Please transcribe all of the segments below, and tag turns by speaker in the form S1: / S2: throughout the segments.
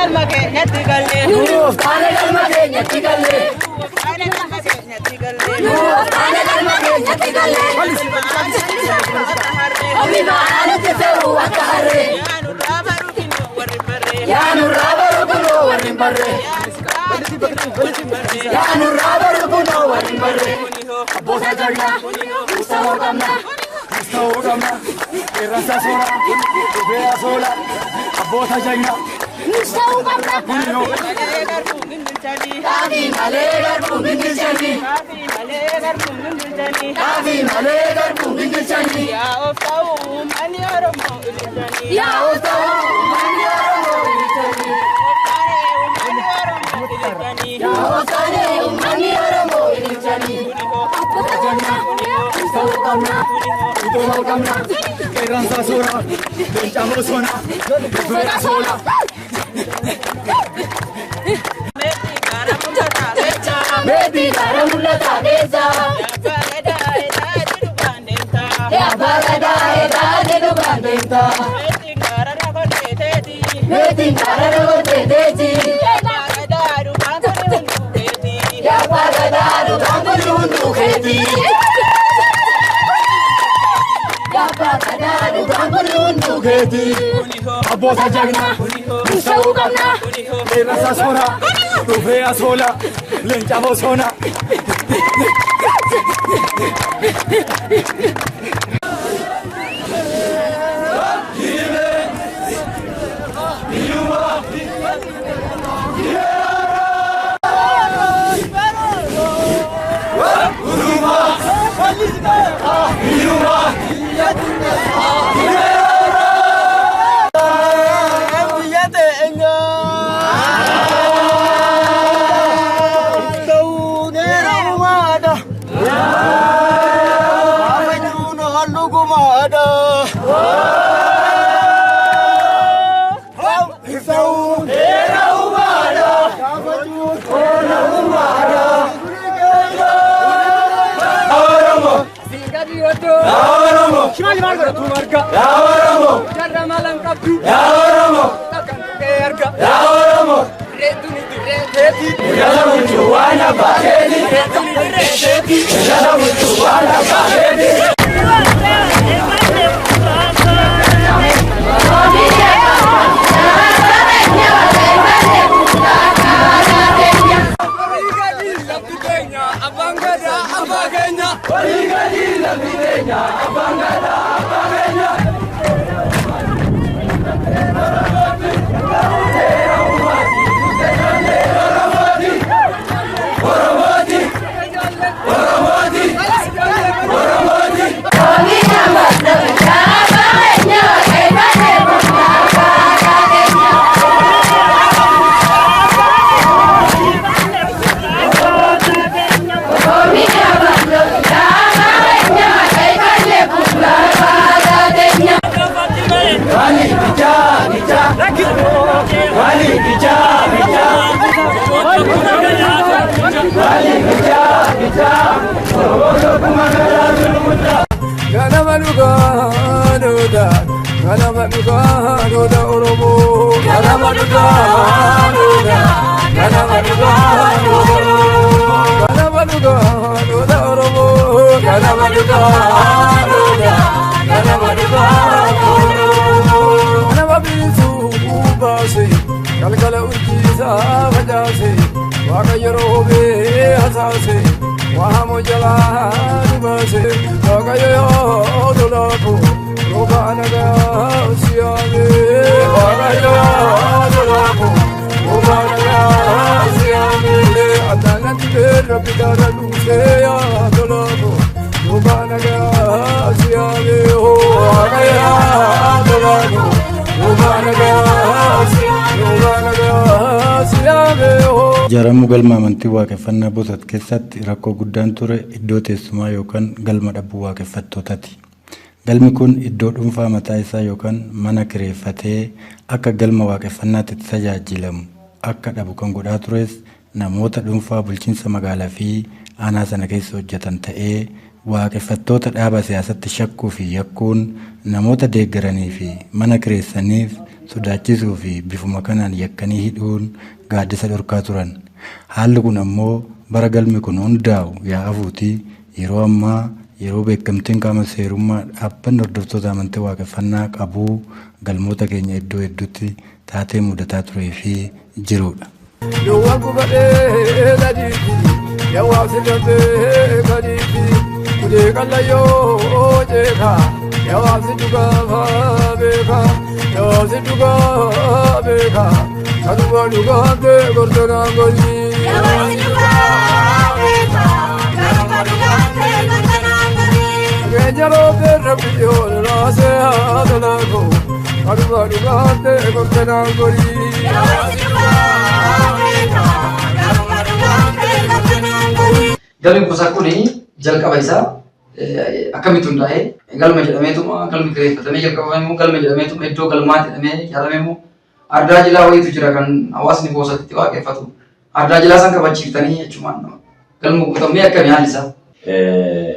S1: Galma keenyatti galle.
S2: Nuuf taane galma keenyatti galle.
S1: Nuuf taane galma keenyatti galle.
S2: Nuuf taane galma keenyatti galle. Omi ma'aanutti fe'u akka harree.
S1: Yaa nurraa baruu kinoo warri barree.
S2: Yaa nurraa baruu kunoo warri hin barree. Yaa nurraa baruu kunoo warri hin barree. Abboota jagnaa musta'oo qabna.
S3: Musta'oo qabna. Qeerransa soora. Dhufee asoola. Abboota jagnaa.
S2: Musta'oo qabna.
S1: Malee garbuun gingilchanii.
S2: Xaafii malee garbuun gingilchanii.
S1: Xaafii malee garbuun gingilchanii.
S2: Xaafii malee garbuun gingilchanii.
S1: Yaa of ta'uu uummanni Oromoo ililchanii.
S2: Yaa of ta'uu uummanni Oromoo ililchanii.
S1: Yaa of taane uummanni Oromoo ililchanii.
S2: Yaa of taane uummanni Oromoo ililchanii. Abboota jagnaa musta'oo qabna.
S3: Musta'oo qabna. Qeerransa soora. Leenca bosona. Dhufee asoola.
S1: Meetii gaara mul'ataa keessa.
S2: Meetii gaara mul'ataa keessa.
S1: Abbaa gadaa edaa jedhu baandeemtaa.
S2: Yaa abbaa gadaa edaa jedhu baandeemtaa.
S1: Meetiin gaara rakkoo teeti.
S2: Meetiin gaara rakkoo teeti.
S1: Abbaa gadaa dhugaan kun hunduu keeti.
S2: Yaa abbaa gadaa dhugaan kun hunduu keeti. Yaa abbaa gadaa dhugaan kun hunduu keeti.
S3: Abboota jagnaa.
S2: Musta'uu qabna.
S3: Qeerransa soora. Dhufee asoola. Leenca bosona.
S4: Ganama dhugaa dhugaa ganama dhugaa dhugaa Oromoo. Ganama dhugaa dhugaa ganama dhugaa dhugaa Oromoo. Ganama dhugaa dhugaa Oromoo. Ganama dhugaa dhugaa ganama dhugaa Oromoo. Ganama biiftuu baase galgala urjiisaa facaase waaqa yeroo hubee hasaase. Wahamu jalaa nu baase Waaqayyo yoo tolaafu roga nagaa siyaame. Waaqayyo yoo tolaafu roga nagaa siyaame. Addaanatti beerra bitaarra dhuusee yaa tolaafu roga nagaa siyaame. Waaqayyo yoo tolaafu roga nagaa siyaame. Roga nagaa siyaame.
S5: Ijaaramuu galma amantii waaqeffannaa Bosat keessatti rakkoo guddaan ture iddoo teessumaa yookaan galma dhabuu waaqeffattootaati. Galmi kun iddoo dhuunfaa mataa isaa yookaan mana kireeffatee akka galma waaqeffannaatti itti tajaajilamu akka dhabu kan godhaa tures namoota dhuunfaa bulchiinsa magaalaa fi aanaa sana keessa hojjetan ta'ee waaqeffattoota dhaaba siyaasatti shakkuu fi yakkuun namoota deeggaranii fi mana kireessaniif sodaachisuu fi bifuma kanaan yakkanii hidhuun gaaddisa dhorkaa turan. Haalli kun ammoo bara galmi kun hundaa'u yaa hafuutii yeroo ammaa yeroo beekamtiin qaama seerummaa dhaabbanni hordoftoota amantii waaqeffannaa qabuu galmoota keenya iddoo hedduutti taatee mudataa turee fi jirudha.
S4: Yowwan gubadhee ladiiti, yawwaaf sirratee kadiiti, kudee qallayyoo jeeka, yawwaaf si dhugaa beeka, yawwaaf si dhugaa beeka, kanuma dhugaatee gorsanaan gorii. Keenya roobee rabbi yoo lolaasee haa tolaako, kanuma dhugaatee gorsanaan gorii.
S6: Galmi kuusaa kun jalqaba isaa akkamitti hundaa'e galma jedhameetuma galmi kireeffatamee jalqabame immoo galma jedhameetuma iddoo galmaa jedhamee ijaarame immoo ardaa jilaa wayiitu jira kan hawaasni boosatti waaqeffatu. Ardaa jilaa san kabachiiftanii jechumaan galma guutamee akkamii haalli isaa?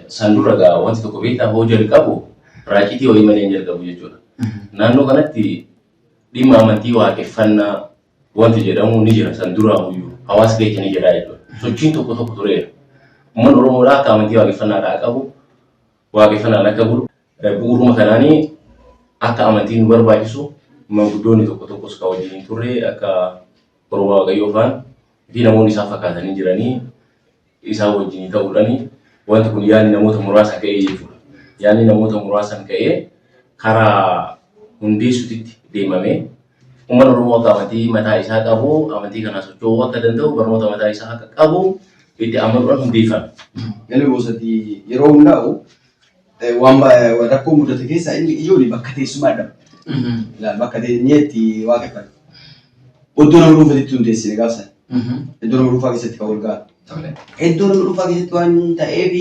S7: San dura egaa wanti tokko beektaa hoo jalqabu raacitii wayii malee hin jalqabu jechuudha. Naannoo kanatti dhimma amantii waaqeffannaa wanti jedhamu ni jira san duraa iyyuu hawaasa keessa ni jira jechuudha. Sochiin tokko tokko tureera. Uummanni Oromoodhaa akka amantii waaqeffannaadhaa qabu waaqeffannaan akka bulu bu'uuruma kanaanii akka amantiin nu barbaachisu manguddoonni tokko tokkos kan wajjin hin turre akka Oromoo Waaqayyoo faan fi namoonni isaan fakkaatanii jiranii isaan wajjin ta'uudhaan wanti kun yaadni namoota muraasa ka'ee jechuudha. Yaadni namoota muraasan ka'ee karaa hundeessuutitti deemamee uummanni Oromoo akka amantii mataa isaa qabu, amantii kana socho'uu akka danda'u, barnoota mataa isaa akka qabu itti amanuudhaan hundeeffame.
S8: Galmi bosati yeroo hundaa'u waan rakkoo mudate keessaa inni ijoon bakka teessumaa dhaba. Bakka teenyee itti waaqeffannu. Iddoo nama dhuunfaatti hundeessine gaaf sana. Iddoo nama dhuunfaa keessatti kan wal ga'an. Iddoo nama dhuunfaa keessatti waan ta'eef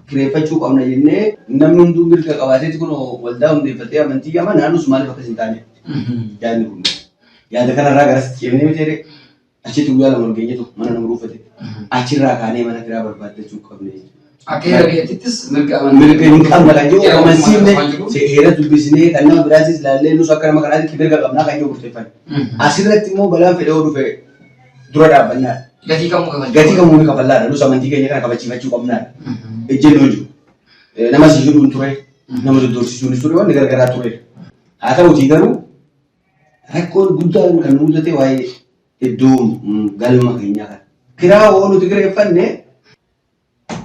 S8: kireeffachuu qabna jennee namni hunduu mirga qabaateeti kun waldaa hundeeffatee amantii gama naannoo maaliif akkas hin taane yaadni kun. Yaada kanarraa garasitti ceemnee miti jedhee achitti guyyaa lama wal geenyetu mana nama dhuunfate achirraa kaanee mana kiraa barbaaddachuu qabne.
S6: Akka heera biyyattiittis mirga amantii.
S8: Mirga hin qabna kan jiru amansiifne heera dubbisnee kan nama biraatis ilaallee nus akka nama kanaatti mirga qabnaa kan jiru murteeffanne. Asirratti immoo balaan fedhee yoo dhufe dura dhaabbannaadha.
S6: Gatii kamuu kafalchuu.
S8: Gatii kamuu ni kafallaadha. Nus amantii keenya kana kabachiifachuu qabnaadha. Ejjennoo jiru. Nama si hidhuun ture, nama doddorsisuunis ture, wanni garagaraa ture. Haa ta'utii garuu rakkoon guddaan kan mudate waa'ee iddoo galma keenyaa kana. Kiraa hoo nuti kireeffanne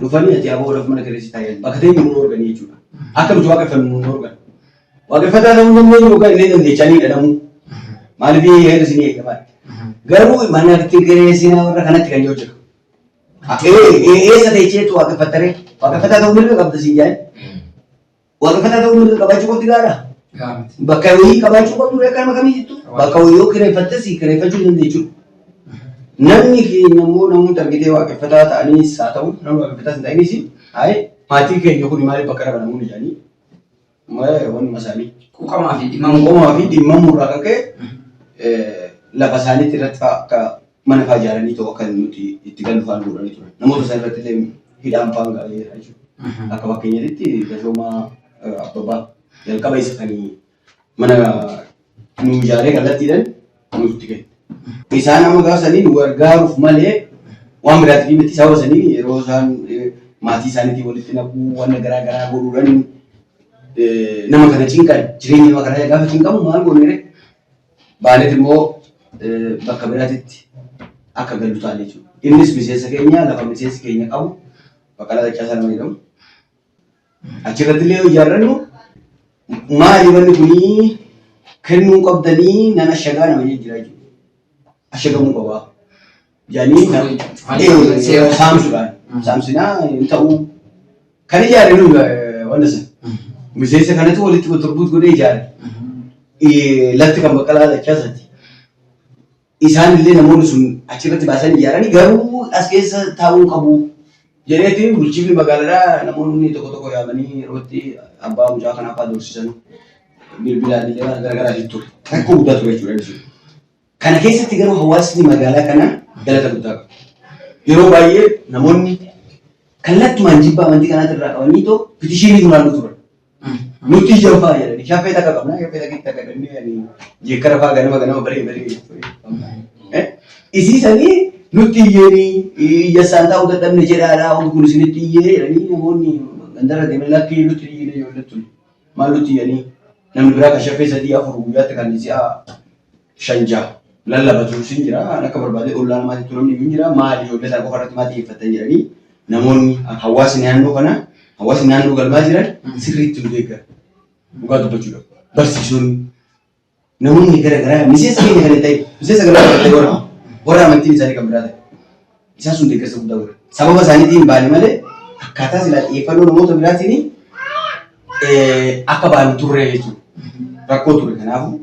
S8: dhufanii ati aboodhaaf mana kireessitaa jedhan. Bakka teenyu nu organii jechuudha. Akka nuti waaqeffannu nu organ. Waaqeffataa ta'uu dandeenyu yookaan illee dandeechanii dhadhamuu. Maaliif heerri isinii eegamaa? Garuu mana kireessinaa warra kanatti kan jiru jira. Eessa teecheetu waaqeffattaree? Waaqeffataa ta'uu mirga qabda siin jedhan. Waaqeffataa ta'uu mirga qabaachuu qofti gaara. Bakka wayii qabaachuu qabdu akka nama kamii jettu. Bakka wayii yoo kireeffattes kireeffachuu hin dandeechuudha. Namni keenya immoo namoota argitee waaqeffataa ta'aniis haa ta'u namni waaqeffataas hin ta'inis hayi maatii keenya kun maaliif bakka dhaba namoonni jedhanii wanuma isaanii.
S6: Quuqamaa fi dhimmamuu.
S8: Quuqamaa fi dhimmamuu irraa kan ka'e lafa isaaniitti irratti akka mana fa'aa ijaaranii ta'u akka nuti itti gallu fa'aa godhanii turan. Namoota isaan irratti illee hidhaan fa'aan ga'eera jechuudha. Akka fakkeenyaatti Tashoomaa Abbabaa jalqaba isa kan mana nu ijaaree kallattiidhaan nutti kenne. Isaan amma gaafsanii nu gargaaruuf malee waan biraatiif miti sababa sanii yeroo isaan maatii isaaniitiin walitti naquu waan garaa garaa godhuudhaan nama kana cinqan jireenya nama kanaa gaafa cinqamu maal goone ree baaneet immoo bakka biraatitti akka gallu taane jechuudha. Innis miseensa keenya lafa miseensi keenya qabu Baqqalaa Dachaasaa nama jedhamu. Achirratti illee yoo ijaarrannu maali wanni kunii kennuu qabdanii nan ashagaa nama jira jechuudha. Ashagamuu qabaa. Jedhanii saamsuudhaan. Saamsinaa hin ta'uu. Kan ijaare nu wanta sana. Miseensa kanatu walitti kontirbuut godhee ijaare. Lafti kan Baqqalaa Dachaasaati. Isaan illee namoonni sun achirratti baasanii ijaaranii garuu as keessa taa'uu qabu. Jedheetiin bulchiifni magaalaadhaa namoonni tokko tokko yaamanii yeroo itti abbaa mucaa kanaa fa'aa doorsisan bilbilaan illee waan garagaraatu ture. Rakkoo guddaa ture jechuudha inni sun. Kana keessatti garuu hawaasni magaalaa kanaa galata guddaa qaba. Yeroo baay'ee namoonni kallattumaan jibba amantii kanaatti irraa qabanii too pitishiinii funaanuu turan. Nutti ijaan fa'aa jedhanii shaffee takka qabna shaffee takka itti takka jedhanii jeekkara fa'aa ganama ganama baree baree. Isiisanii nutti iyyanii iyya isaan taa'uu dadhabne jedhaadha hundi kun isinitti iyyee jedhanii namoonni gandarra deeman lakkii nutti iyyine ijoollee tun maal nutti iyyanii namni biraa kan shaffee sadii afur guyyaatti kan si'a shan ja'a lallabatu sin jira akka barbaade ollaa namaatti namni hin jira maal ijoollee sana qofa irratti maa xiyyeeffatan jedhanii namoonni hawaasni naannoo kana hawaasni naannoo galmaa jiran sirriitti nu deeggara dhugaa dubbachuudhaaf barsiisonni namoonni gara garaa miseensa keenya kan hin ta'e miseensa gara garaa ta'e warra warra amantiin isaanii kan biraa ta'e isaan sun deeggarsa guddaa godhan sababa isaaniitiin baane malee akkaataa silaa xiyyeeffannoo namoota biraatiin akka baanu turre jechuudha rakkoo ture kanaafuu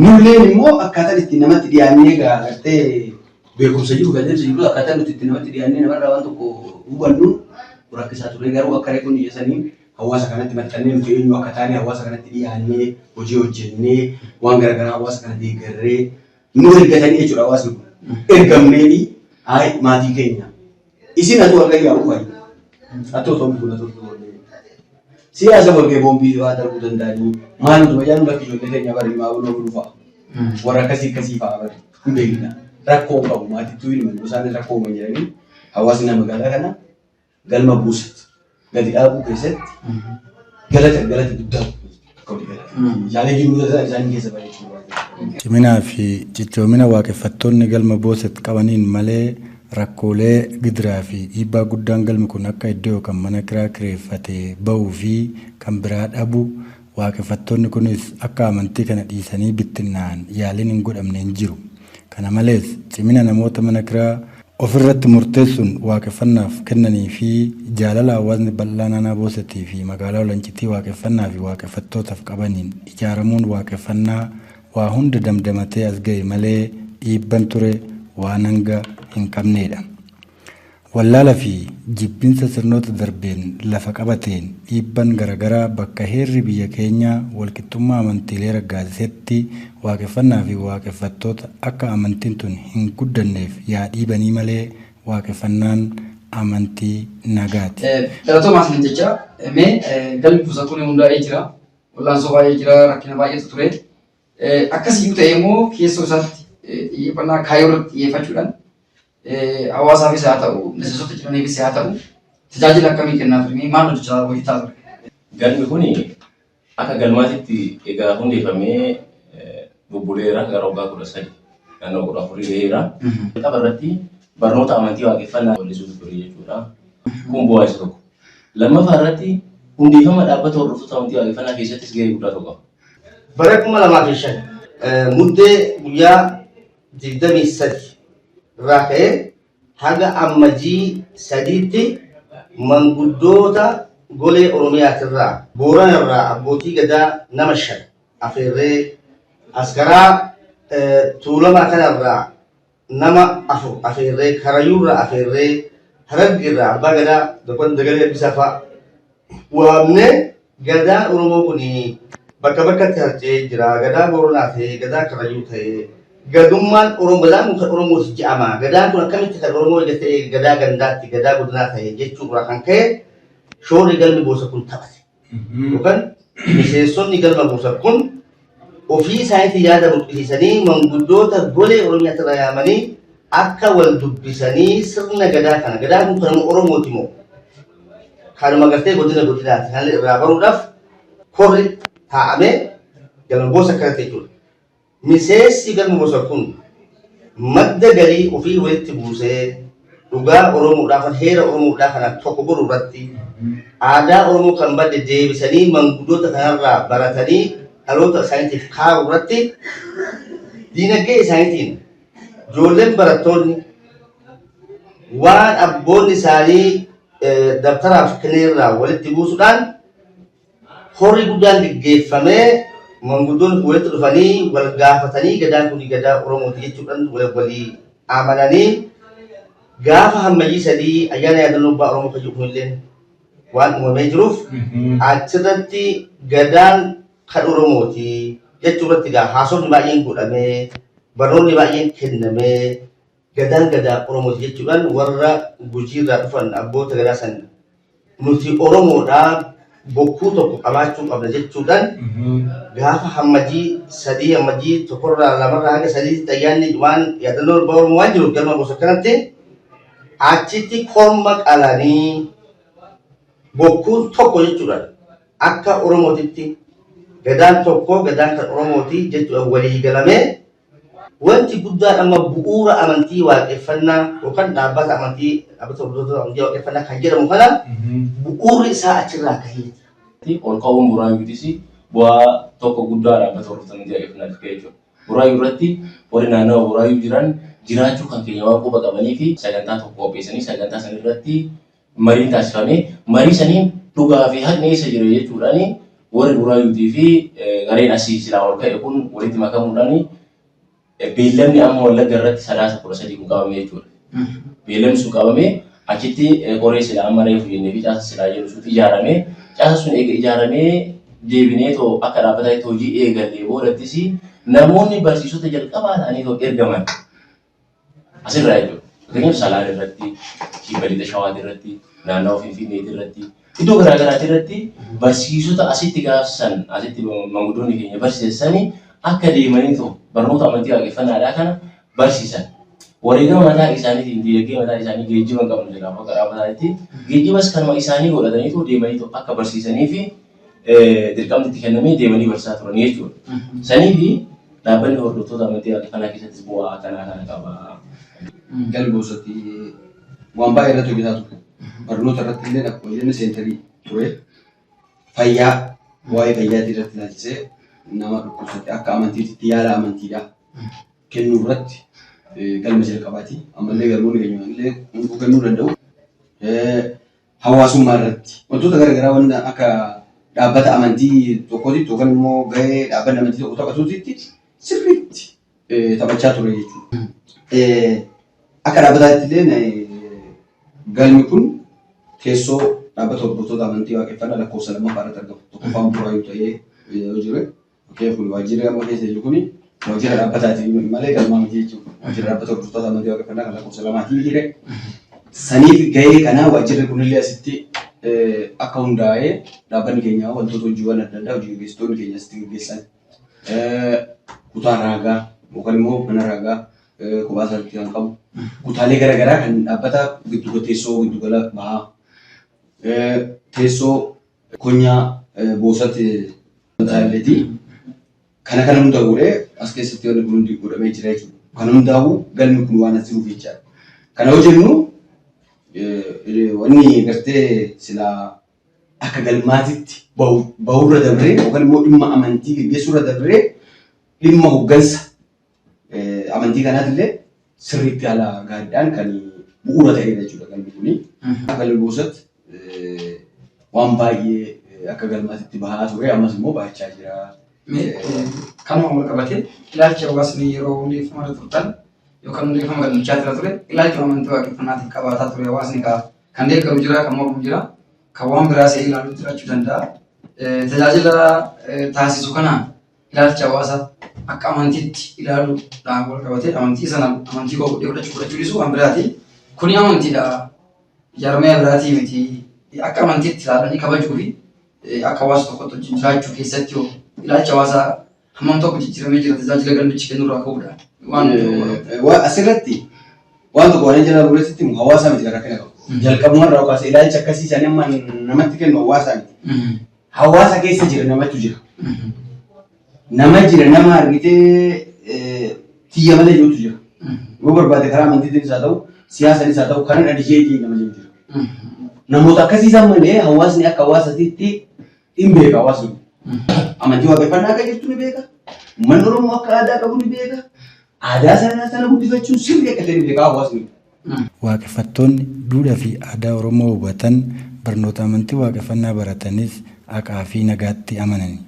S8: nulleen immoo akkaataan itti namatti dhiyaannee gartee beekumsa jiru galmeessa jiru akkaataan nuti itti namatti dhiyaannee namarraa waan tokko hubannu rakkisaa ture garuu akka reefuun ija sanii hawaasa kanatti maxxannee nuti eenyu akka taane hawaasa kanatti dhiyaannee hojii hojjennee waan garaagaraa hawaasa kana deeggarree nu ergatanii jechuudha hawaasni kun ergamneeni hayi maatii keenya isin atu harka yaa'u fa'i atoo otoo kun atoo otoo siyaasa walgahii boombii fa'aa darbuu danda'anii maal nuti fayyadu lakki ijoollee keenya bari maa buloo buluu fa'a warra akkasii akkasii fa'a bari hin beekna rakkoo hin qabu maatittuu hin himannu isaanis rakkoo uuman jedhanii hawaasni magaalaa kana galma buusatti gadi dhaabuu keessatti galata galata guddaa akka walii galata. Yaalee jiru isaanii keessa baay'ee
S5: Ciminaa fi cichoomina waaqeffattoonni galma Booset qabaniin malee rakkoolee gidiraa fi dhiibbaa guddaan galmi kun akka iddoo yookaan mana kiraa kireeffatee bahuu fi kan biraa dhabu waaqeffattoonni kunis akka amantii kana dhiisanii bittinnaa'an yaaliin hin godhamne hin jiru. Kana malees cimina namoota mana kiraa ofirratti murteessuun waaqeffannaaf kennanii fi jaalala hawaasni bal'aa naannoo Boosetii fi magaalaa Olancitii waaqeffannaa fi waaqeffattootaaf qabaniin ijaaramuun waaqeffannaa waa hunda damdamatee as ga'e malee dhiibban ture waan hanga hin qabnedha. Wallaala fi jibbinsa sirnoota darbeen lafa qabateen dhiibban garaagaraa bakka heerri biyya keenyaa walqixxummaa amantiilee raggaasisetti waaqeffannaa fi waaqeffattoota akka amantiin tun hin guddanneef yaa dhiibanii malee waaqeffannaan amantii nagaati.
S6: Galatoomaa isin jecha mee galmi buusa kun hundaa'ee jira. Wallaansoo baay'ee jira rakkina baay'eetu ture. Akkasiyyuu ta'e immoo keessoo isaatti xiyyeeffannaa kaayyoo irratti xiyyeeffachuudhaan hawaasaafis haa ta'u miseensota jiraniifis haa ta'u tajaajila akkamii kennaa ture maal hojjechaa hojjetaa ture?
S7: Galmi kuni akka galmaatitti egaa hundeeffamee bubbuleera gara waggaa 13 naannoo 14 gaheera. Jalqaba irratti barnoota amantii waaqeffannaa bal'isuutu ture jechuudha. Kun bu'aa isa tokko. Lammaffaa irratti hundeeffama dhaabbata hordoftoota amantii waaqeffannaa keessattis gahee guddaa tokko qaba.
S9: Bara 2005 muddee guyyaa 23 irraa ka'ee haga ammajii 3tti manguddoota golee Oromiyaatirraa Boorana irraa abbootii gadaa nama 5 afeerree askaraa Tuulamaa kanarraa nama 4 afeerree Karayuurraa afeerree Harargeerraa abbaa gadaa Dokon Dagalee Abbisaa fa'a waamnee gadaan Oromoo kun bakka bakkatti harca'ee jira. Gadaa Booranaa ta'ee, gadaa Karrayyuu ta'ee, gadummaan Oromoo gadaan kun kan Oromooti jedhama. Gadaan kun akkamitti kan Oromoo erga ta'ee gadaa gandaatti, gadaa godinaa ta'e jechuurraa kan ka'e shoorri galmi boosa kun taphate. Yookaan miseensonni galma boosa kun ofii isaaniitti yaada burqisiisanii manguddoota golee Oromiyaatti irraa yaamanii akka wal dubbisanii sirna gadaa kana gadaan kun kanuma Oromooti moo kanuma gartee godina godinaati kan irraa baruudhaaf korri taa'amee galma boosa akkanatti jechuudha. Miseensi galma boosa kun madda galii ofii walitti buusee dhugaa Oromoodhaaf heera Oromoodhaa kana tokko godhu irratti aadaa Oromoo kan badde deebisanii manguddoota kanarraa baratanii dhaloota isaaniitiif kaa'u irratti diinagdee isaaniitiin ijoolleen barattoonni waan abboonni isaanii dabtaraaf kenneerraa walitti buusuudhaan horii guddaan geggeeffamee manguddoonni kun walitti dhufanii wal gaafatanii gadaan kun gadaa Oromooti jechuudhaan walii amananii gaafa hammayyii sadii ayyaana yaadannoo abbaa Oromoo kan jedhu kunillee waan uumamee jiruuf achirratti gadaan kan Oromooti jechuurratti gaa haasofni baay'een godhamee barnoonni baay'een kennamee gadaan gadaa Oromooti jechuudhaan warra Gujiirraa dhufan abboota gadaa san nuti Oromoodhaa Bokkuu tokko qabaachuu qabna jechuudhaan gaafa Hammajii 3, Hammajii 1rraa 2rraa haga 3tti ayyaanni waan yaadannoo abbaa Oromoo waan jiruuf galma gosa kanatti achitti korma qalanii bokkuun tokko jechuudhaan akka Oromootitti Gadaan tokko, Gadaan kan Oromooti jechuudhaan walii galamee wanti guddaan amma bu'uura amantii waaqeffannaa yookaan dhaabbata amantii, dhaabbata hordoftoota amantii waaqeffannaa kan jedhamu kana bu'uurri isaa achirraa kahee jira.
S7: Ol ka'uun Buraayyuutis bu'aa tokko guddaa dhaabbata hordoftoota amantii waaqeffannaatiif ka'e jechuudha. Buraayyuu irratti warri naannawa Buraayyuu jiran jiraachuu kan keenya waan quba qabanii fi sagantaa tokko qopheessanii sagantaa san irratti mariin taasifamee marii saniin dhugaa fi haqni eessa jira jechuudhaan warri Buraayyuutii fi gareen asii silaa ol ka'e kun walitti makamuudhaan beellamni amma Wallagga irratti Sadaasa 13 kun qabame jechuudha. Beellamni sun qabamee achitti koree silaa amma reefu jennee fi caasa silaa jennu sun ijaaramee, caasa sun eega ijaaramee deebinee too akka dhaabbataatti hojii eegallee boodattis namoonni barsiisota jalqabaa ta'anii too ergaman asirraa jechuudha. Fakkeenyaaf Salaale irratti, Kibba Lixa Shawaati irratti, naannawa Finfinneeti irratti, iddoo garaa garaati irratti barsiisota asitti gaafsan, asitti manguddoonni keenya barsiisan sani akka deemanii too barnoota amantii waaqeffannaadhaa kana barsiisan. Wareegama mataa isaaniitiin, diinagdee mataa isaanii, geejjiba hin qabnu jedha akka dhaabbataatti, geejjibas kanuma isaanii godhatanii too deemanii too akka barsiisanii fi dirqamni itti kennamee deemanii barsiisaa turanii jechuudha. Saniifi dhaabbanni hordoftoota amantii waaqeffannaa keessattis bu'aa akkanaa kana qaba.
S8: Galboosatti waan baay'ee irratti hojjetaa ture. Barnoota irratti illee akkuma jenne seentarii ture. Fayyaa, waa'ee fayyaatii irratti ilaalchisee nama dhukkubsate akka amantiitti yaala amantiidhaa kennuu irratti galma jalqabaati. Ammallee galmoonni keenya illee hunduu kennuu danda'u. Hawaasummaa irratti wantoota garaagaraa wanta akka dhaabbata amantii tokkootitti yookaan immoo gahee dhaabbanni amantii tokko taphatuutitti sirriitti taphachaa ture jechuudha. Akka dhaabbataatti illee galmi kun teessoo dhaabbata hordoftoota amantii waaqeffannaa lakkoofsa 2ffaa irratti argama. Tokkoffaan Buraayyuu ta'ee yoo jiru, fakkeenyaaf kun waajjirri amma keessa jiru kun waajjira dhaabbataati malee galmaa miti jechuudha. Waajjira dhaabbata hordoftoota amantii waaqeffannaa kan lakkoofsa lamaatii jire. Saniif gahee kanaa waajjirri kunillee asitti akka hundaa'ee dhaabbanni keenya wantoota hojiiwwan adda addaa hojii gaggeessitoonni keenya asitti gaggeessan, kutaa raagaa yookaan immoo mana raagaa kophaa isaatti kan qabu, kutaalee garaagaraa kan dhaabbata giddugala teessoo giddugala bahaa, teessoo konyaa Boosatti Taalleeti. Kana kana hunda godhee as keessatti wanni kun hundi godhamee jira jechuudha. Kana hundaa'uu galmi kun waan as jiruuf jechaadha. Kana yoo jennu wanni gartee silaa akka galmaatitti bahurra dabree yookaan immoo dhimma amantii gaggeessuurra dabree dhimma hoggansa amantii kanaatillee sirriitti haala gaariidhaan kan bu'uura ta'edha jechuudha galmi kuni. Galmi Boosat waan baay'ee akka galmaatitti bahaa ture, ammas immoo bahachaa jira.
S6: Kanuma wal qabatee ilaalchi hawaasni yeroo hundeeffama irra turtan yookaan hundeeffama galmichaa irra ture ilaalcha amantii waaqeffannaatiif qabaataa ture, hawaasni kan deeggaru jira, kan mormu jira, kan waan biraa se'ee ilaaluu jiraachuu danda'a. Tajaajila taasisu kanaan ilaalcha hawaasa akka amantiitti ilaaluudhaan wal qabatee amantii sana amantii koo godhee fudhachuu fudhachuu dhiisuu waan biraati. Kuni amantiidha. Jaarmaya biraatii miti. Akka amantiitti ilaalanii kabajuu fi akka hawaasa tokkotti wajjin jiraachuu keessatti hoo ilaalcha hawaasaa hammam tokko jijjiiramee jira tajaajila galmichi kennurraa ka'uudhaan? Waan
S8: Asirratti waan tokko waan jala buleessitti himu, hawaasa miti kan rakkina qabu. Jalqabuma irraa kaasee ilaalcha akkasii isaanii amma namatti kennu hawaasa miti. Hawaasa keessa jira, namatu jira. Nama jira, nama argitee tiyya malee jirutu jira. Yoo barbaade karaa amantiitiinis haa ta'u, siyaasanis haa ta'u, kanan adijee jee nama jiru jira. Namoota akkasii isaan malee hawaasni akka hawaasatiitti hin beeka hawaasni. Amantii waaqeffannaa akka jirtu ni beeka. Uummanni Oromoo akka aadaa qabu ni beeka. Aadaa sana sana guddifachuun sirrii akka ta'e ni beeka hawaasni.
S5: Waaqeffattoonni duudhaa fi aadaa Oromoo hubatan, barnoota amantii waaqeffannaa baratanis haqaa fi nagaatti amanani.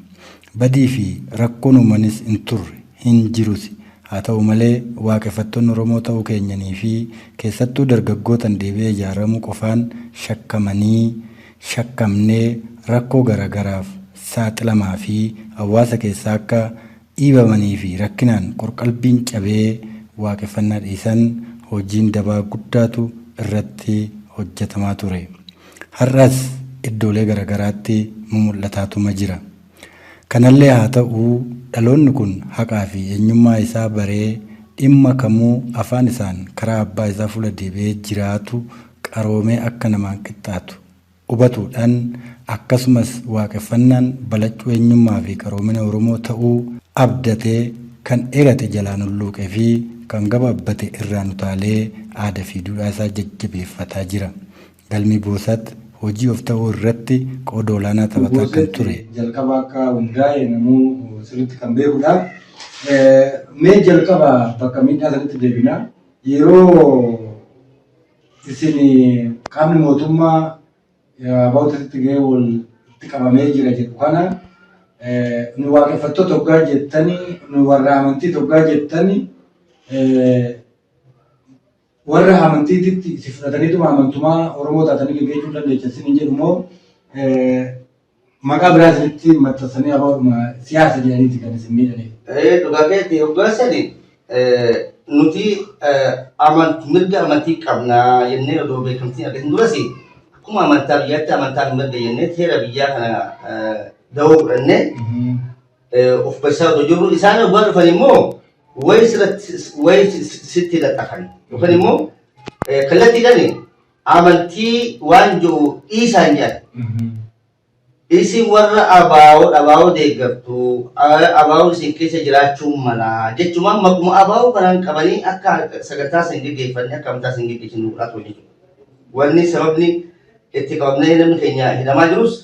S5: Badii fi rakkoon uumanis hin turre, hin jirusi. Haa ta'u malee, waaqeffattoonni Oromoo ta'uu keenyanii fi keessattuu dargaggootan deebi'ee ijaaramuu qofaan shakkamanii, shakkamnee rakkoo garaagaraaf saaxilamaa fi hawaasa keessaa akka dhiibamanii fi rakkinaan qorqalbiin cabee waaqeffannaa dhiisan hojiin dabaa guddaatu irratti hojjetamaa ture. Har'as iddoolee garaagaraatti mumul'ataatuma jira. Kanallee haa ta'u dhaloonni kun haqaa fi eenyummaa isaa baree dhimma kamuu afaan isaan karaa abbaa isaa fuula deebi'ee jiraatu qaroomee akka namaan qixxaatu hubatuudhaan akkasumas waaqeffannaan balaccuu eenyummaa fi qaroomina Oromoo ta'uu abdatee kan dheerate jalaan hulluuqee fi kan gabaabbate irraan utaalee aadaa fi duudhaa isaa jajjabeeffataa jira. Galmi Boosat hojii of ta'uu irratti qooda olaanaa taphataa kan ture.
S10: Jalqaba akka hundaa'e namuu sirriitti kan beekudha. Mee jalqaba bakka miidhaa sanitti deebina. Yeroo isin qaamni mootummaa abaawwatatti gahee wal itti qabamee jira jedhu kana nu waaqeffattoota hoggaa jettanii nu warra amantii hoggaa jettanii warra amantiititti si fudhataniituma amantumaa Oromoo taatanii gaggeessuu dandeessan isin hin jedhu immoo maqaa biraa isinitti maxxansanii abaa'uma siyaasa jedhaniiti kan isin miidhaniif.
S9: Dhugaa keetti hoggaa sadi nuti mirga amantii qabnaa jennee odoo beekamtiin argatin duras akkuma amantaa biyyaatti amantaa mirga jennee seera biyyaa kana dawoo godhannee of barsiisaa odoo jirru isaan hoggaa dhufan immoo wayi wayi sitti laxxafan yookaan immoo kallattiidhaan amantii waan jiru dhiisaan jedhan. Isin warra abaa'oo abaa'oo deeggartu abaa'oo isin keessa jiraachuu mala jechuun maquma abaa'oo kanaan qabanii akka sagantaa isin geggeeffanne akka amantaa isin geggeessinu godhaa ture jechuudha. Wanni sababni itti qabamnee namni keenya hidhamaa jirus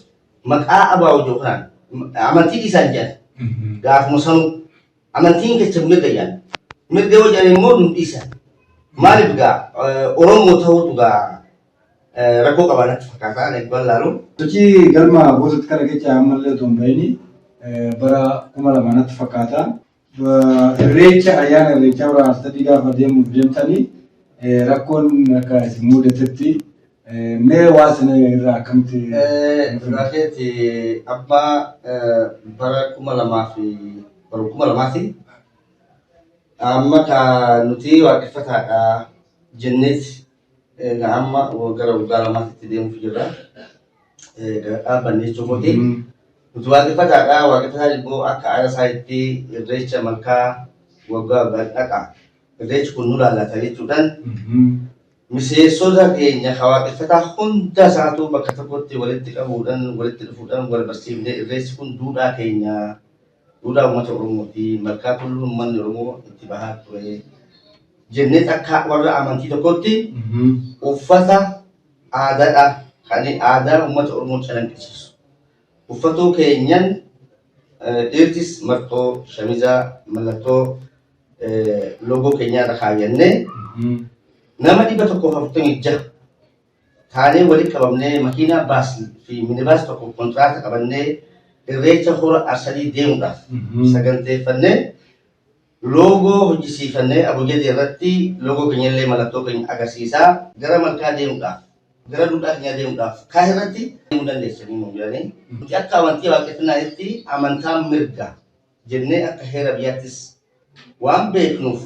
S9: maqaa abaa'oo jiru kanaan amantii dhiisaan jedhan gaafuma sanuu amantiin keessa mirga jedhan mirga yoo jedhan immoo nu dhiisan maaliif gaa Oromoo ta'uutu gaa rakkoo qabaa natti fakkaata ani bal'aalu.
S10: Sochii galma Boosat kana keessa ammallee otoo hin bahini bara 2000 natti fakkaata. Irreecha ayyaana irreechaa hora Arsadii gaafa deemuuf deemtanii rakkoon akka isin mudatetti mee waa sana irraa akkamitti?
S9: Raakeeti abbaa bara 2000 fi bara 2000ti amma ka nuti waaqeffataadha jenneeti amma gara waggaa lamaatti deemuuf jirra. Dhaabbanne jechuun nuti waaqeffataadha. Waaqeffataan immoo akka aadaa isaatti irreecha malkaa waggaa waggaan dhaqa. Irreechi kun nu laallata jechuudhaan miseensota keenya ka waaqeffataa hunda isaatu bakka tokkotti walitti qabuudhaan walitti dhufuudhaan wal barsiifnee irreessi kun duudhaa keenya duudhaa uummata Oromooti. Malkaa tulluun uummanni Oromoo itti bahaa ture. Jennee akka warra amantii tokkotti uffata aadaadha kan aadaa uummata Oromoo calaqqisiisu. Uffatuu keenyan dhiirtis marxoo, shamizaa, mallattoo loogoo keenyaa irra kaayyannee nama 146 taanee walitti qabamnee makiinaa baasii fi minibaas tokko kontiraata qabannee irreecha hora Arsadii deemuudhaaf saganteeffannee loogoo hojjisiifannee abujadee irratti loogoo keenyallee mallattoo keenya agarsiisaa gara malkaa deemuudhaaf gara duudhaa keenyaa deemuudhaaf kaa irratti deemuu dandeessanii nuun jedhanii nuti akka amantii waaqeffannaatti amantaan mirga jennee akka heera biyyaattis waan beeknuuf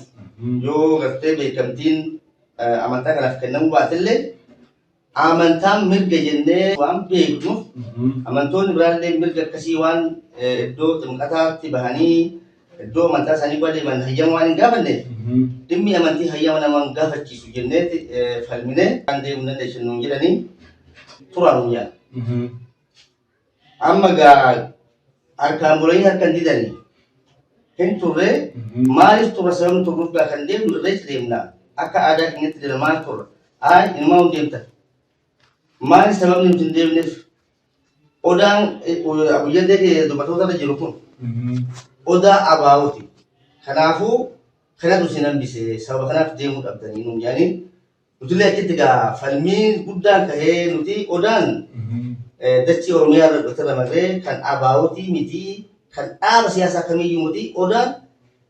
S9: yoo gartee beekamtiin amantaa kanaaf kennamuu baatellee amantaan mirga jennee waan beeknuuf amantoonni biraallee mirga akkasii waan iddoo ximqataatti bahanii iddoo amantaa isaanii bu'aa deeman hayyama waan hin gaafanneef dhimmi amantii hayyama nama hin gaafachiisu jennee falminee kan deemuu dandeessu nuun jedhanii turaa nuun jedhan. Amma gaa harkaan bulanii harkaan didanii hin turre maaliif turra sababni turruuf gaa kan deemnu irreecha deemna akka aadaa keenyatti deemna maal turra haa inumaa hin deemtan maali sababni nuti hin deemneef odaan abuyyadee dubartoota irra jiru kun odaa abaa'ooti. Kanaafuu kanatu isin hambise sababa kanaaf deemuu dhabdanii nuun jedhanii nutillee achitti gaa falmiin guddaan kahee nuti odaan dachii Oromiyaa irra dhufte malee kan abaa'otii miti kan dhaaba siyaasaa kamiyyuu miti odaan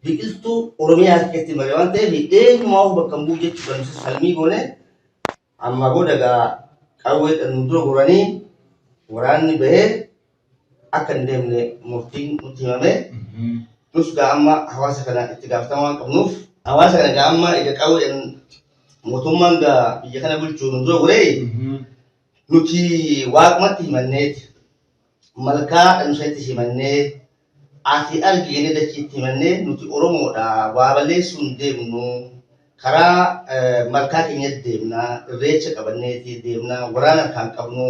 S9: biqiltuu Oromiyaa keessatti malee waan ta'eef eenyumaa of bakka hin bu'u jechuudha nuti falmii goone amma booda gaa qawwee nu dura goranii waraanni bahee akka hin deemne murtiin nutti himame nus gaa amma hawaasa kana itti gaafatama waan qabnuuf hawaasa kana gaa amma egaa qawweedhaan mootummaan gaa biyya kana bulchuu nu dura goree Nuti waaqumatti himanneeti malkaa dhamsatti himannee ati argi jennee dachiitti himannee nuti Oromoodha waa balleessuu hin deemnu karaa malkaa keenyatti deemna irreecha qabanneeti deemna waraana kan qabnu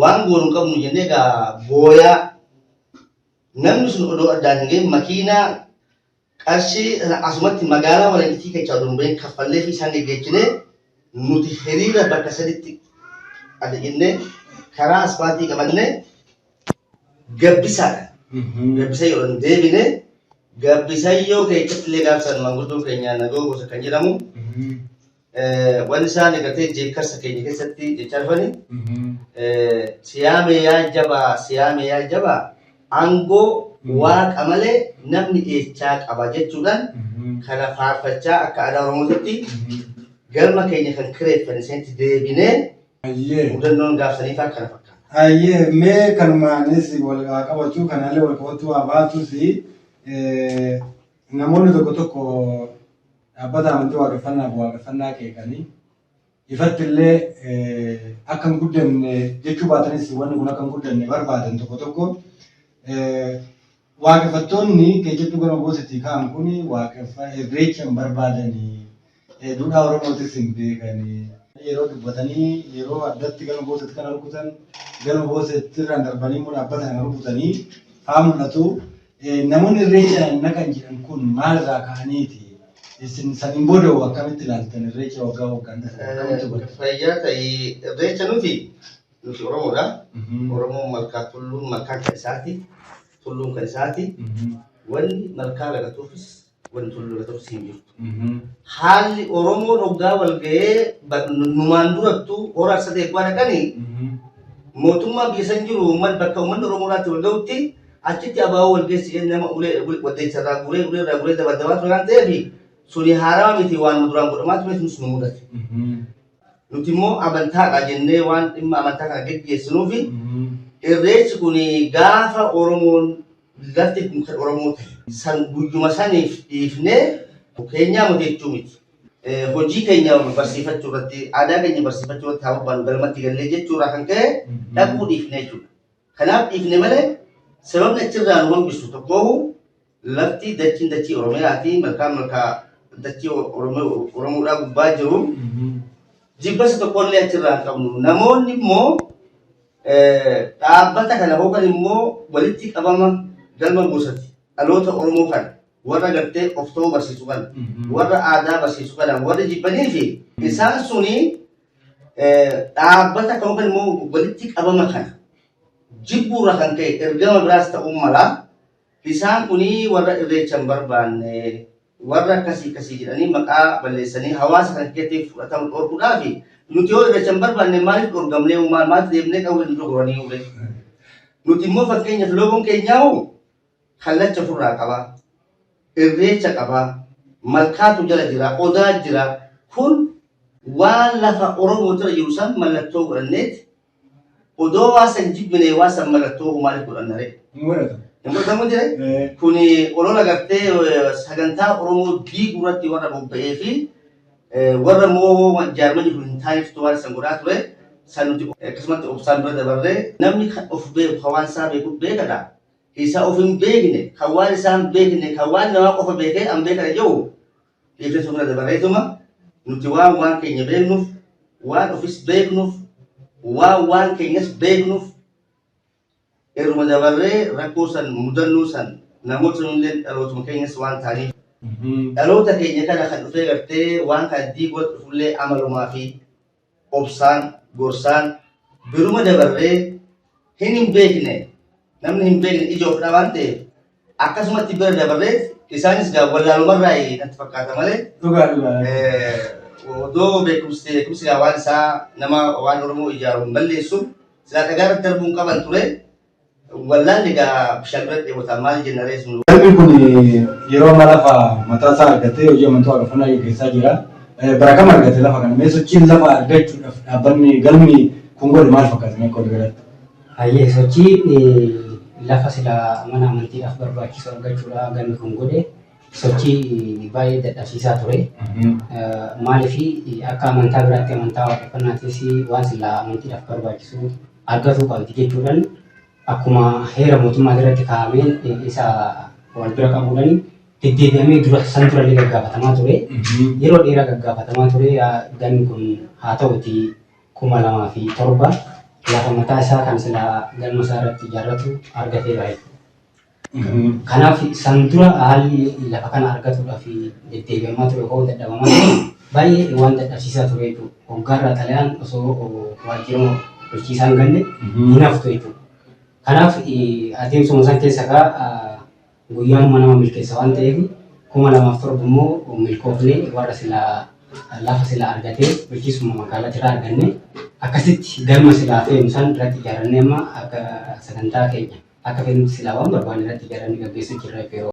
S9: waan goonu hin qabnu jennee egaa booyaa namni sun odoo addaan hin gahin makiinaa qarshii asumatti magaalaa Walanqitii keessaa odoo hin bahin kaffallee fi isaan geggeessinee nuti hiriira bakka saditti adda jennee karaa asfaaltii qabannee gabbisaadha. Gabbisayyoo hin deebine gabbisayyoo keessatti illee gaafsan maanguddoon keenya Nagoo Gosa kan jedhamu wanni isaan eegatee jeekkarsa keenya keessatti jechaa dhufani siyaame yaa jabaa siyaame yaa jabaa aangoo waaqa malee namni eechaa qaba jechuudhaan kana faarfachaa akka aadaa Oromootitti galma keenya kan kireeffanne sanitti deebinee mudannoon gaafsaniif kana fakkaata.
S10: Ayyee mee kanumaanis wal qabatu kanallee wal qabatu waa baatus namoonni tokko tokko dhaabbata amantii waaqeffannaaf waaqeffannaa qeeqanii ifatti illee akka hin guddanne jechuu baatanis wanni kun akka hin guddanne barbaadan tokko tokko waaqeffattoonni keessattuu gama Bosetii ka'an kun irreecha hin barbaadanii duudhaa Oromootis hin beekanii yeroo dubbatanii yeroo addatti galma Bosetti kana rukutan galma Bosetti irraan darbanii immoo dhaabbata kana rukutanii faa mul'atu. Namoonni irreecha naqan jedhan kun maalirraa ka'aniiti? Isin saniin booda akkamitti ilaaltan irreecha waggaa waggaan dhufu akkamitti hubattu?
S9: Fayyaa ta'ii irreecha nuti Oromoodha. Oromoon malkaa tulluun malkaan kan isaati. Tulluun kan isaati. Wanni malkaa lagatuufis wanni tulluu lagatuufis hin jirtu. Haalli Oromoon hoggaa wal ga'ee numaan durattuu hora arsa ta'e waa dhaqanii mootummaa biyya san jiru uummanni bakka uummanni Oromoodhaatti wal ga'utti achitti abaaboo wal geessi nama ulee waddeessarraa guree uleerraa guree dabadabaa ture waan ta'eef suni haarawaa miti waan duraan godhamaa ture sunis nu mudate. Nuti immoo amantaadha jennee waan dhimma amantaa kana geggeessinuufi irreechi kun gaafa Oromoon lafti kun kan Oromoo ta'e san guyyuma saniif dhiifnee keenyaa miti jechuu miti. Hojii keenya barsiifachuu irratti aadaa keenya barsiifachuu irratti haa barbaannu galmatti gallee jechuurraa kan ka'e dhaquu dhiifne jechuudha. Kanaaf dhiifne malee sababni achirraa nu hambisu tokkoohu lafti dachiin dachii Oromiyaati malkaan malkaa dachii Oromoodhaa gubbaa jiru. Jibbasa tokkollee achirraa hin qabnu. Namoonni immoo dhaabbata kana yookaan immoo walitti qabama galma Bosati dhaloota Oromoo kana warra gartee of ta'uu barsiisu kana warra aadaa barsiisu kana warra jibbanii fi isaan suni dhaabbata kan yookaan immoo walitti qabama kana jibbuurra kan ka'e ergama biraas ta'uu mala isaan kuni warra irreecha hin barbaanne warra akkasii akkasii jedhanii maqaa balleessanii hawaasa kana keessatti fudhatama dhorkuudhaaf nuti yoo irreecha hin barbaanne maaliif dhorgamnee maal maaliif deemnee qawwee nu dogoranii ulee. Nuti immoo fakkeenyaaf loogoon keenyaa kallacha ofirraa qaba, irreecha qaba, malkaatu jala jira, odaa jira. Kun waan lafa Oromoo irra jiru san mallattoo godhanneeti odoo waa san jibbinee waa san mallattoo maaliif godhanna ree?
S10: Hin godhatamu.
S9: Hin godhatamu jire? Kuni olola gartee sagantaa Oromoo diiguu irratti warra bobba'ee fi warra immoo jaarmanii kun hin taaneef waan san godhaa ture san nuti akkasumatti obsaan bira dabarree namni kan of beeku kan waan isaa beeku beekadha. Isa of hin beekne kan waan isaa hin beekne kan waan namaa qofa beekee an beekadha jedhu dhiifnee sun bira dabarreetuma nuti waan waan keenya beeknuuf waan ofis beeknuuf waan waan keenyas beeknuuf irruma dabarree rakkoo san mudannoo san namoota sunillee dhalootuma keenyas waan ta'aniif dhaloota keenya kana kan dhufee gartee waan kana diiguu dhufullee amalumaa fi obsaan gorsaan biruma dabarree hin beekne namni hin beekne ija of dha waan ta'eef akkasumatti bira dabarree isaanis gaa wallaalumarraa natti fakkaata malee.
S10: Dhugaa dhugaa.
S9: Odoo beekumsi gaa waan isaa nama waan Oromoo ijaaru hin balleessu silaa dhagaa irratti darbuun qaban ture wallaalli gaa bishaan bira dheebotaa maal jenna ree sun.
S10: Galmi kun yeroo ammaa lafa mataa isaa argatee hojii amantaa waaqeffannaa gaggeessaa jira. Bara kam argate lafa kana? Mee sochiin lafa argachuudhaaf dhaabbanni galmi kun godhe maal fakkaata mee akka waliigalaatti?
S11: Hayyee sochii lafa silaa mana amantiidhaaf barbaachisu argachuudha galmi kun godhe. Sochii baay'ee dadhabsiisaa ture. Maaliif akka amantaa biraatti amantaa waaqeffannaatis waan silaa amantiidhaaf barbaachisu argatuu qabdi jechuudhaan akkuma heera mootummaa irratti kaa'ameen isa wal bira qabuudhaan deddeebi'amee dura san durallee gaggaafatamaa ture. Yeroo dheeraa gaggaafatamaa ture galmi kun haa ta'uti 2007 lafa mataa isaa kan silaa galma isaa irratti ijaarratu argateera jechuudha. Kanaaf san dura haalli lafa kana argatuudhaaf deddeebi'amaa ture yookaan dadhabamaa ture baay'ee waan dadhabsiisaa ture jechuudha. Hoggaarraa xalayaan osoo waajjira bulchiisaa hin galle hin haftu jechuudha. Kanaaf adeemsuma san keessa kaa guyyaanuma nama milkeessa waan ta'eef 2007 immoo milkoofnee warra silaa lafa silaa argatee bulchiisuma magaalaa irraa arganne akkasitti galma silaa feenu san irratti ijaarrannee amma akka sagantaa keenya akka feenutti silaa waan barbaanne irratti ijaarrannee gaggeessuu jirra jechuudha.